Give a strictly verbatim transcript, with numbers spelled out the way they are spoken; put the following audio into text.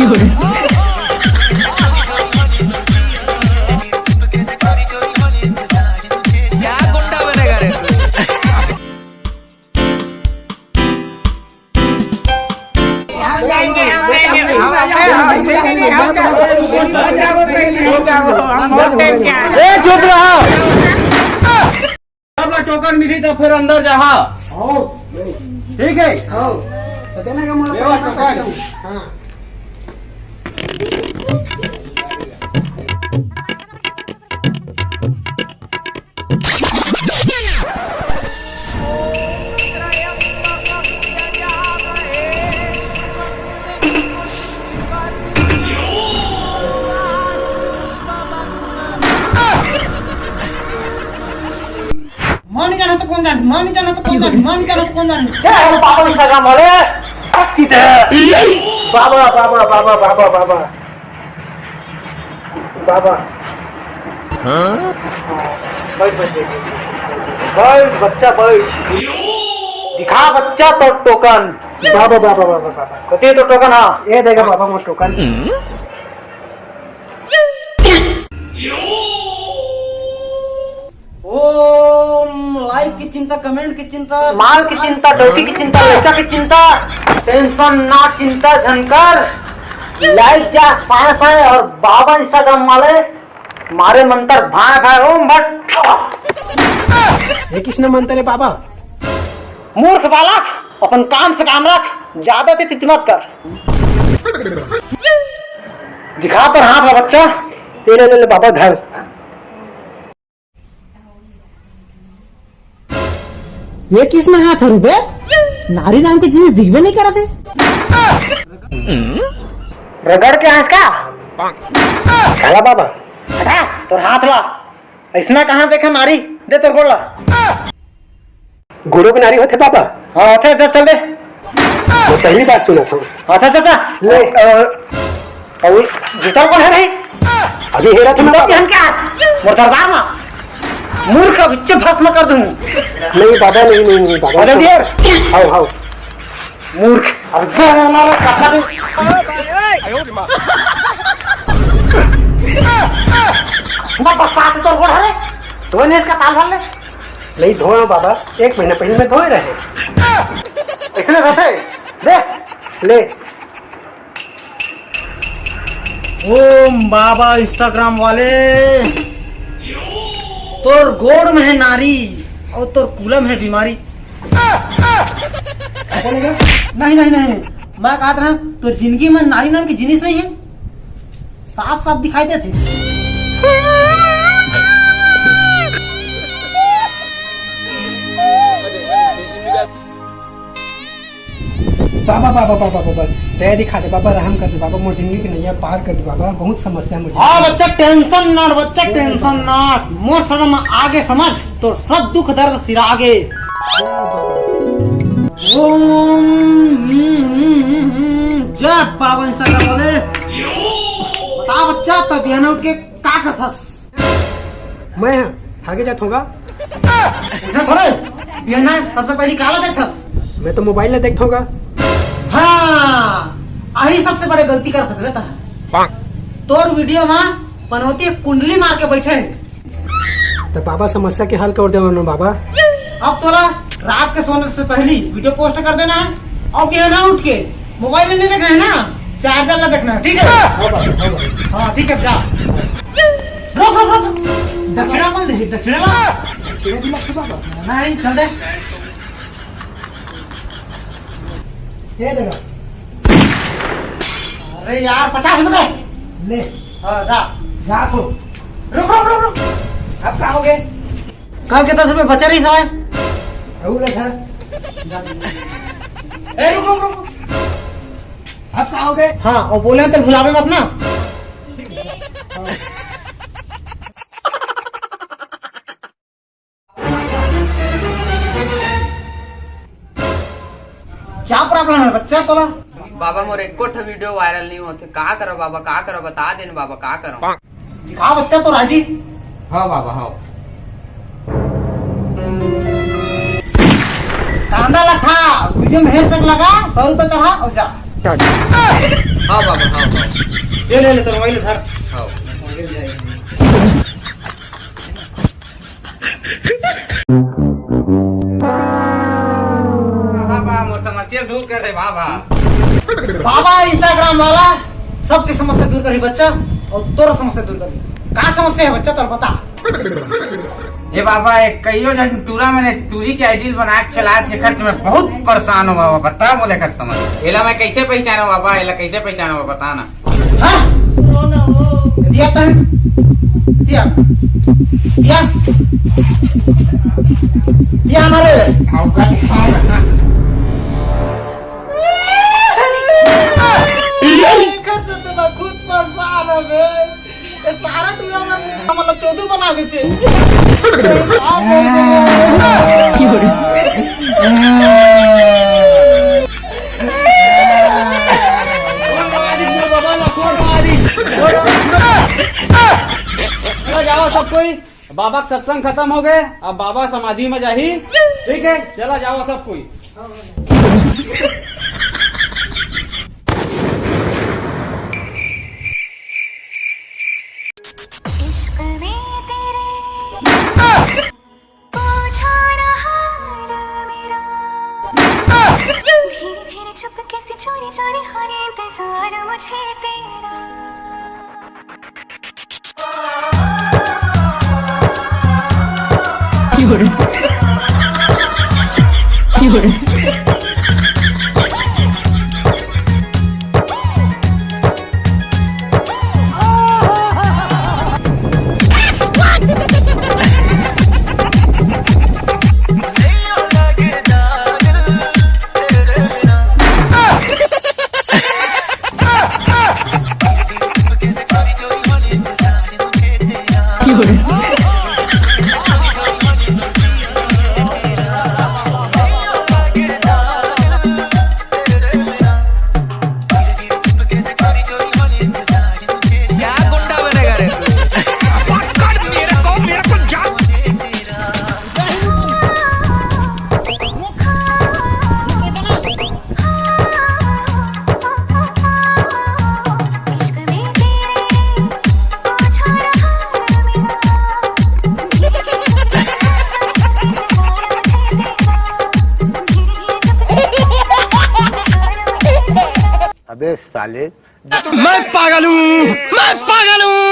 क्या गुंडा बनेगा रे तू? ए, चुप रहो। सब ला टोकन मिली तो फिर अंदर जाहा। ठीक है। तो देना का मोला लेवा पैसा टोकन। हाँ। मां नहीं जाना तो कौन जाने, मां नहीं जाना तो कौन जाने, मां नहीं जाना तो कौन जाने। जय हो बाबा विश्वकर्मा वाले, शक्ति दे। बाबा, बाबा, बाबा, बाबा, बाबा। बाबा। हाँ? बैठ, बैठ, बैठ। बैठ, बच्चा, बैठ। दिखा बच्चा तोर टोकन। बाबा, बाबा, बाबा, बाबा। कति हे तोर टोकन, हाँ? ये देखा बाबा, मोर टोकन। ओम, like की चिंता, comment की चिंता, माल की चिंता, डौकी की चिंता, लड़का की चिंता, tension ना चिंता झन कर। Like जा साय साय और बाबा Instagram वाले मारे मंतर भाय भाय ओम भट। ये किसने मंतर है बाबा? मूर्ख बालक, अपन काम से काम रख, ज्यादा तित मत कर। दिखा तोर हाथ ला बच्चा। ये ले, ले, ले बाबा धर। ये किसने हाथ हरु बे? नारी नाम के जिनिस दिखबे नहीं करत हे। रगड़ के हंस का? काला बाबा। हटा तोर हाथ ला। अइसना कहाँ देखा नारी? दे तोर गोड़ ला। गोड़ों के नारी होथे बाबा? हाँ, होथे, दे, चल दे। मैं पहली बार सुना था। अच्छा, अच्छा, अच्छा। ले। अ, अउ जूता कोन हे रे? अभी हेरा था ना जूता बाबा। पहन के आस, मोर दरबार में। मूर्ख बिच्चे भस्म कर दूँ। नहीं बाबा, नहीं, नहीं, नहीं बाबा। बदल दिया? हाव, हाव। मूर्ख। अबे हमारा कपड़ा दे। ना बरसात तो गोड़ हरे। धोए नहीं इसका साल भर ले। नहीं धोए हो बाबा, एक महीना पहले मैं धोए रहे। इसने रहते। दे। ले। ओम बाबा Instagram वाले, तोर गोड़ में है नारी और तोर कूला में है बीमारी। नहीं, नहीं, नहीं, नहीं। मैं कहत रहा, तोर जिंदगी में नारी नाम की जिनिस नहीं है, साफ साफ दिखाई देथे। बाबा, बाबा, बाबा, बाबा, दया दिखा दे बाबा, रहम कर दे बाबा, मोर जिंदगी के नैया पार कर दे बाबा, बहुत समस्या है मोर जिंदगी हाँ में। बच्चा, tension not, बच्चा, tension not, मोर शरण आगे समझ, तोर सब दुख दर्द सिरागे। जय बाबा। ओम, हम्म, हम्म, हम्म, हम्म, जय बाबा, Instagram वाले। बता बच्चा, तब बिहान उठ के का करथस? मैं हागे जात होगा। इसमें थोड़े बिहान सबसे पहली काला देखथस? मैं तो मोबाइल ला देखत होगा। हाँ, अही सबसे बड़े गलती करथस बेटा। तोर वीडियो में पनौती कुंडली मार के बैठे हे। तो बाबा समस्या के हल कर दे ना बाबा। अब तोला रात के सोने से पहली वीडियो पोस्ट कर देना है और बिहान उठ के मोबाइल नहीं देखना है ना, चार्जर ला देखना है, ठीक है? हाँ बाबा, हाँ बाबा। हाँ ठीक है, जा। रुक रुक रुक, दक्षिणा कौन दे? दक्षिणा ला। दक्षिणा भी लगती बाबा। नहीं, चल दे। ये देखा। अरे यार, पचास रुपए दे। ले। हाँ, जा। जा तो। रुक, रुक, रुक, रुक। अब का हो गए? कल के दस रुपए बचा रही सवाल। अउ ले सर। ए, रुक, रुक, रुक। अब का हो गए? हाँ, और बोले तो भुलावे मत ना। क्या problem है बच्चा तोला? बाबा, मोर एको ठो वीडियो वायरल नहीं होथे, का करो बाबा, का करो, बता देन बाबा, का करो? दिखा बच्चा तोर आईडी। हाँ बाबा, हाँ। कांदा ला खा, वीडियो में हेर तक लगा, सौ रुपए कढ़ा और जा। हाँ बाबा, हाँ, हाँ। ये ले ले, तो मोबाइल धर। हाँ। बाबा, मोर समस्या दूर कर दे बाबा। बाबा Instagram वाला सबके समस्या दूर करही बच्चा, और तोर समस्या दूर करही। का समस्या है बच्चा, तोर बता। ए बाबा, एक कइयो झन टूरा मन टूरी के आइडियल बना के चला, जेकर से मैं बहुत परेशान हूँ बाबा, बता मोला एकर समस्या। एला मैं कैसे पहचानूं बाबा, एला कैसे पहचानूं बाबा, बता ना। हाँ? दिया तन? दिया। दिया। दिया हमारे। एकर से तो मैं खुद परेशान हूँ बे। ए, सारा टूरा मन हमला चोदू बना देते। चला जाओ सब कोई, बाबा के सत्संग खत्म हो गए, अब बाबा समाधि में जाही। ठीक है, चला जाओ सब कोई। इश्क में तेरे पूछा ना हाल मेरा। धीरे धीरे चुपके से चोरी चोरी हो रे इंतजार मुझे तेरा। क्या गुंडा बनेगा रे तू? पकड़ मेरे को, मेरे को जा। अबे साले। मैं पागल हूँ, मैं पागल हूँ।